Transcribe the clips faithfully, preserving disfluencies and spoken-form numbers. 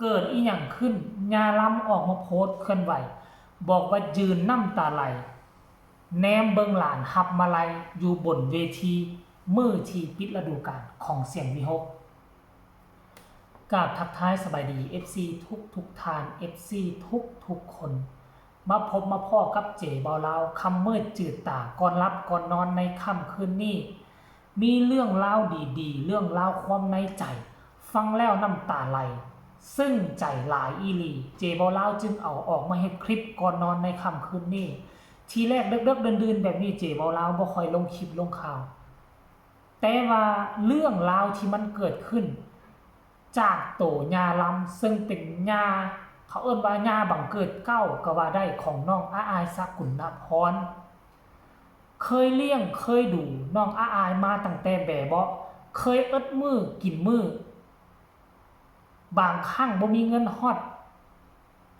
เกิดอีหยังขึ้น ย่าลำออกมาโพสต์เคลื่อนไหว บอกว่ายืนน้ำตาไหล แนมเบิ่งหลานฮับมาลัยอยู่บนเวที มื้อที่ปิดฤดูกาลของเสียงวิหค กราบทักทายสบายดี เอฟซี ทุกทุกท่าน เอฟซี ทุกทุกคน มาพบมาพ้อกับเจเบาลาว ค่ำมืดจืดตา ก่อนหลับก่อนนอนในค่ำคืนนี้ มีเรื่องราวดีๆ เรื่องราวความในใจ ฟังแล้วน้ำตาไหล ซึ่งใจหลายอีหลี เจเบาลาวจึงเอาออกมาเฮ็ดคลิปก่อนนอนในค่ำคืนนี้ ทีแรกเดิกๆ ดื่นๆ แบบนี้ เจเบาลาวบ่ค่อยลงคลิปลงข่าว แต่ว่าเรื่องราวที่มันเกิดขึ้น จากโตย่าลำ ซึ่งเป็นย่า เขาเอิ้นว่าย่าบังเกิดเก้าก็ว่าได้ ของน้องอาอายสกุณณพร เคยเลี้ยงเคยดูน้องอาอายมาตั้งแต่แบเบาะ เคยอดมื้อกินมื้อ บางครั้งบ่มีเงินฮอด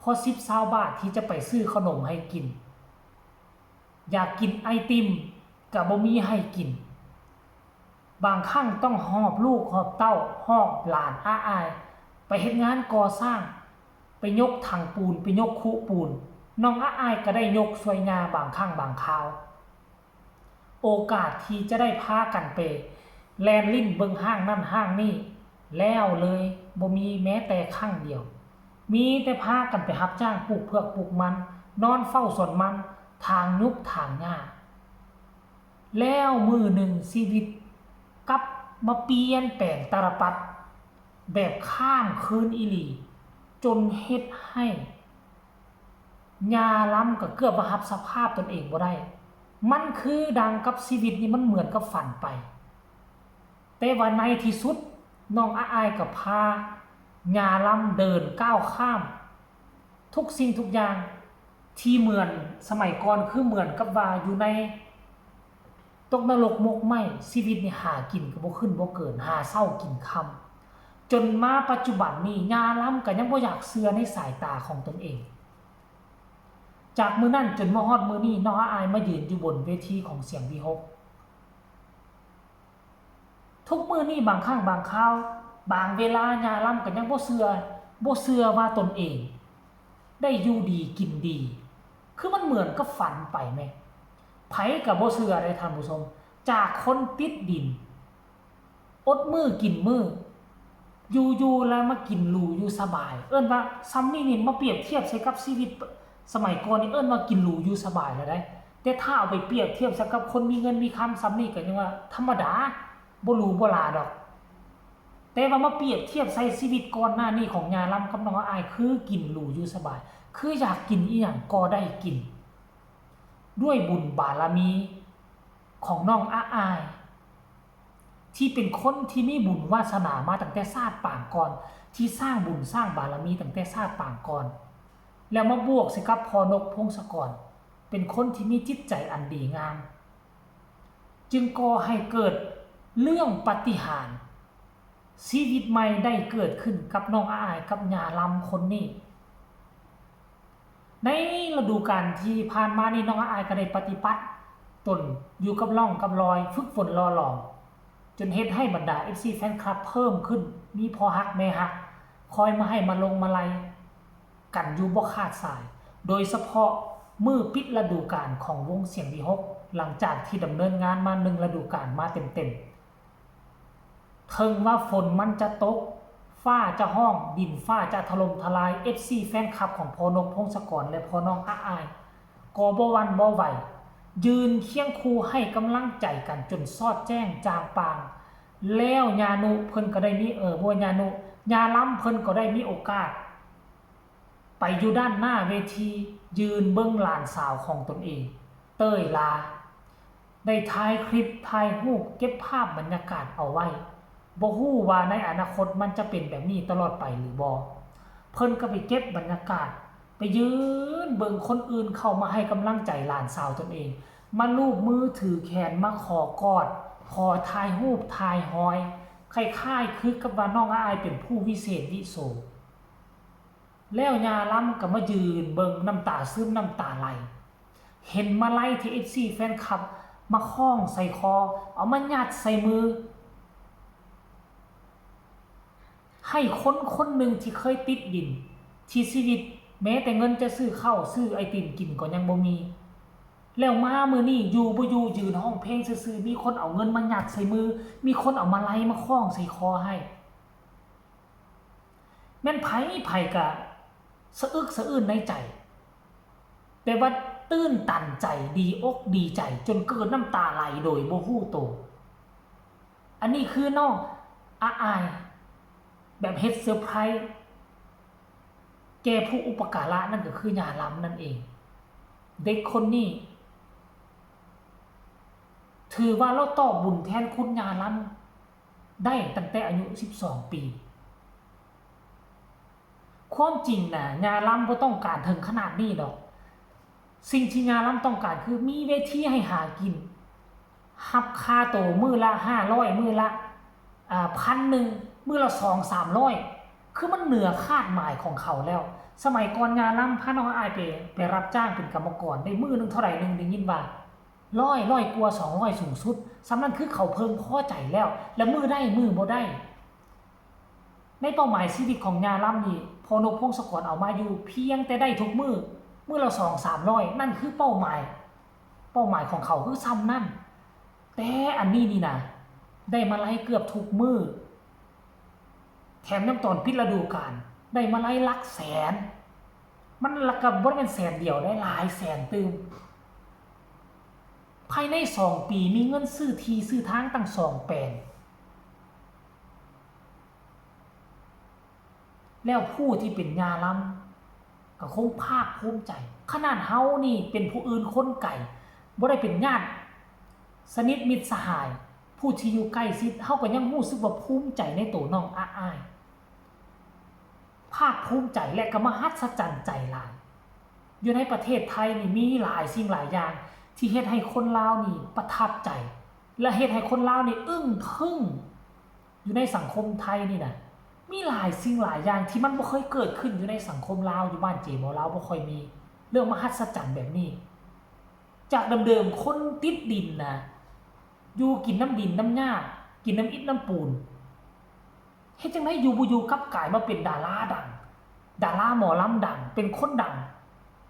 พอสิบซาวบาทที่จะไปซื้อขนมให้กิน อยากกินไอติมก็บ่มีให้กิน บางครั้งต้องหอบลูกหอบเต้าหอบหลานอาอาย ไปเฮ็ดงานก่อสร้าง ไปยกถังปูน ไปยกคุปูน น้องอาอายก็ได้ยกซอยย่าบางครั้งบางคราว โอกาสที่จะได้พากันไปแล่นลิ้นเบิ่งห้างนั่นห้างนี่ แล้วเลยบ่มีแม้แต่ครั้งเดียว มีแต่พากันไปรับจ้างปลูกเผือกปลูกมัน นอนเฝ้าสวนมัน ถางหยุกถางหญ้า แล้วมื้อหนึ่งชีวิตกลับมาเปลี่ยนแปลงตาลปัตรแบบข้ามคืนอีหลี จนเฮ็ดให้ ย่าลำก็เกือบว่ารับสภาพตนเองบ่ได้ มันคือดังกับชีวิตนี่มันเหมือนกับฝันไป แต่ว่าในที่สุดน้องอาอายก็พาย่าลำเดินก้าวข้าม ทุกสิ่งทุกอย่างที่เหมือนสมัยก่อน คือเหมือนกับว่าอยู่ในตกนรกหมกไหม้ ชีวิตนี่หากินก็บ่ขึ้นบ่เกิน หาเช้ากินค่ำ จนมาปัจจุบันนี้ย่าลำก็ยังบ่อยากเชื่อในสายตาของตนเอง จากมื้อนั้นจนมาฮอดมื้อนี้ น้องอาอายมายืนอยู่บนเวทีของเสียงวิหค ทุกมื้อนี้บางครั้งบางคราว บางเวลาย่าลำก็ยังบ่เชื่อ บ่เชื่อว่าตนเอง ได้อยู่ดีกินดี คือมันเหมือนกับฝันไปแหม ไผก็บ่เชื่อเด้ท่านผู้ชม จากคนติดดิน อดมื้อกินมื้อ อยู่ๆ แล้วมากินหรูอยู่สบาย เอิ้นว่าส่ำนี้นี่มาเปรียบเทียบใส่กับชีวิตสมัยก่อนนี่ เอิ้นว่ากินหรูอยู่สบายแล้วเด้ แต่ถ้าเอาไปเปรียบเทียบใส่กับคนมีเงินมีคำส่ำนี้ก็ยังว่าธรรมดา บ่หรูบ่หราดอก แต่ว่ามาเปรียบเทียบใส่ชีวิตก่อนหน้านี้ของย่าลำกับน้องอาอาย คือกินหรูอยู่สบาย คืออยากกินอีหยังก็ได้กิน ด้วยบุญบารมีของน้องอาอาย ที่เป็นคนที่มีบุญวาสนามาตั้งแต่ชาติปางก่อน ที่สร้างบุญสร้างบารมีตั้งแต่ชาติปางก่อน แล้วมาบวกใส่กับพ่อนกพงศกร เป็นคนที่มีจิตใจอันดีงาม จึงก่อให้เกิดเรื่องปาฏิหาริย์ ชีวิตใหม่ได้เกิดขึ้นกับน้องอาอายกับย่าลำคนนี้ ในฤดูกาลที่ผ่านมานี่ น้องอาอายก็ได้ปฏิบัติตนอยู่กับร่องกับรอย ฝึกฝนหล่อหลอม จนเฮ็ดให้บรรดา เอฟซี แฟนคลับเพิ่มขึ้น มีพ่อฮักแม่ฮัก คอยมาให้มาลงมาลัยกันอยู่บ่ขาดสาย โดยเฉพาะมื้อปิดฤดูกาลของวงเสียงวิหค หลังจากที่ดำเนินงานมาหนึ่งฤดูกาลมาเต็มๆ เถิงว่าฝนมันจะตก ฟ้าจะฮ้อง ดินฟ้าจะถล่มทลาย เอฟซี แฟนคลับของพ่อนกพงศกรและพ่อน้องอาอาย ก็บ่หวั่นบ่ไหว ยืนเคียงคู่ให้กำลังใจกันจนซอดแจ้งจางปาง แล้วย่านุเพิ่นก็ได้มี เออ บ่ย่านุ ย่าลำเพิ่นก็ได้มีโอกาส ไปอยู่ด้านหน้าเวที ยืนเบิ่งหลานสาวของตนเอง เต้ยลา ได้ถ่ายคลิปถ่ายรูปเก็บภาพบรรยากาศเอาไว้ บ่ฮู้ว่าในอนาคตมันจะเป็นแบบนี้ตลอดไปหรือบ่ เพิ่นก็ไปเก็บบรรยากาศ ไปยืนเบิ่งคนอื่นเข้ามาให้กำลังใจหลานสาวตนเอง มาลูบมือถือแขน มาขอกอด ขอถ่ายรูปถ่ายหอย คล้ายๆ คือกับว่าน้องอาอายเป็นผู้วิเศษวิโส แล้วย่าลำก็มายืนเบิ่งน้ำตาซึมน้ำตาไหล เห็นมาลัยที่ เอฟซี แฟนคลับมาคล้องใส่คอ เอามายัดใส่มือ ให้คนคนหนึ่งที่เคยติดดิน ที่ชีวิตแม้แต่เงินจะซื้อข้าวซื้อไอติมกินก็ยังบ่มี แล้วมามื้อนี้อยู่บ่อยู่ยืนฮ้องเพลงซื่อๆ มีคนเอาเงินมายัดใส่มือ มีคนเอามาลัยมาคล้องใส่คอให้ แม่นไผไผกะสะอึกสะอื้นในใจ แบบว่าตื้นตันใจดีอกดีใจจนเกิดน้ำตาไหลโดยบ่ฮู้โต อันนี้คือน้องอาอาย แบบเฮ็ดเซอร์ไพรส์แก่ผู้อุปการะนั่นก็คือย่าลำนั่นเอง เด็กคนนี้ ถือว่าลาวตอบบุญแทนคุณย่าลำได้ตั้งแต่อายุสิบสองปี ความจริงนะย่าลำบ่ต้องการถึงขนาดนี้ดอก สิ่งที่ย่าลำต้องการคือมีเวทีให้หากิน รับค่าโตมื้อละห้าร้อย มื้อละ อ่า พันหนึ่ง มื้อละสองสามร้อย คือมันเหนือคาดหมายของเขาแล้ว สมัยก่อนย่าลำพาน้องอายไป ไปรับจ้างเป็นกรรมกร ได้มื้อหนึ่งเท่าใดหนึ่ง ได้ยินว่า ร้อย ร้อยกว่า สองร้อย สูงสุด ส่ำนั้นคือเขาเพิ่งพอใจแล้ว และมื้อได้มื้อบ่ได้ ในเป้าหมายชีวิตของย่าลำนี่ พ่อนกพงศกรเอามาอยู่เพียงแต่ได้ทุกมื้อ มื้อละสองสามร้อย นั่นคือเป้าหมาย เป้าหมายของเขาคือส่ำนั้น แต่อันนี้นี่นะ ได้มาลัยเกือบทุกมื้อ แถมยังตอนปิดฤดูกาล ได้มาลัยหลักแสน มันละก็บ่แม่นแสนเดียวได้หลายแสนตื่ม ภายในสองปีมีเงินซื้อที่ซื้อทางตั้งสองแปลง แล้วผู้ที่เป็นย่าลำก็คงภาคภูมิใจ ขนาดเฮานี่เป็นผู้อื่นคนไกล บ่ได้เป็นญาติสนิทมิตรสหาย ผู้ที่อยู่ใกล้ชิด เฮาก็ยังรู้สึกว่าภูมิใจในโตน้องอาอาย ภาคภูมิใจและก็มหัศจรรย์ใจหลาย อยู่ในประเทศไทยนี่มีหลายสิ่งหลายอย่างที่เฮ็ดให้คนลาวนี่ประทับใจ และเฮ็ดให้คนลาวนี่อึ้งทึ่ง อยู่ในสังคมไทยนี่นะ มีหลายสิ่งหลายอย่างที่มันบ่เคยเกิดขึ้นอยู่ในสังคมลาว อยู่บ้านเจบ่าวลาวบ่ค่อยมี เรื่องมหัศจรรย์แบบนี้ จากเดิมๆคนติดดินนะ อยู่กินน้ำดินน้ำหญ้า กินน้ำอิฐน้ำปูน เฮ็ดจั่งใดอยู่บ่อยู่กลับกลายมาเป็นดาราดัง ดาราหมอลำดัง เป็นคนดัง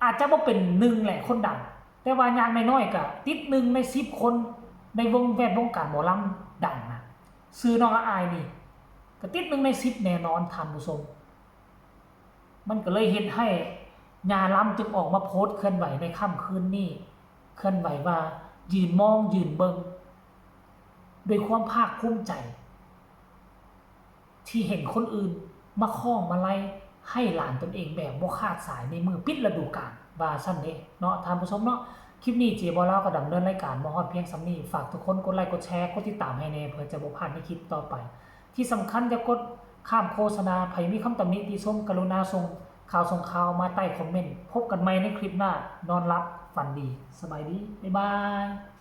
อาจจะบ่เป็นหนึ่งแหละคนดัง แต่ว่าอย่างน้อยๆก็ติดหนึ่งในสิบคน ในวงแวดวงการหมอลำดังนะ ชื่อน้องอาอายนี่ก็ติดหนึ่งในสิบแน่นอนท่านผู้ชม มันก็เลยเฮ็ดให้ย่าลำจึงออกมาโพสต์เคลื่อนไหวในค่ำคืนนี้ เคลื่อนไหวว่ายืนมองยืนเบิ่ง ด้วยความภาคภูมิใจ ที่เห็นคนอื่นมาคล้องมาลัยให้หลานตนเองแบบบ่ขาดสายในมื้อปิดฤดูกาล ว่าซั่นเด้เนาะท่านผู้ชมเนาะ คลิปนี้เจบ่าวลาวก็ดำเนินรายการมาฮอดเพียงส่ำนี้ ฝากทุกคนกดไลค์กดแชร์กดติดตามให้แน่ เพื่อจะบ่พลาดในคลิปต่อไป ที่สำคัญอย่ากดข้ามโฆษณา ไผมีคำตำหนิติชมกรุณาส่งข่าวส่งข่าวมาใต้คอมเมนต์ พบกันใหม่ในคลิปหน้า นอนหลับฝันดี สบายดี บ๊ายบาย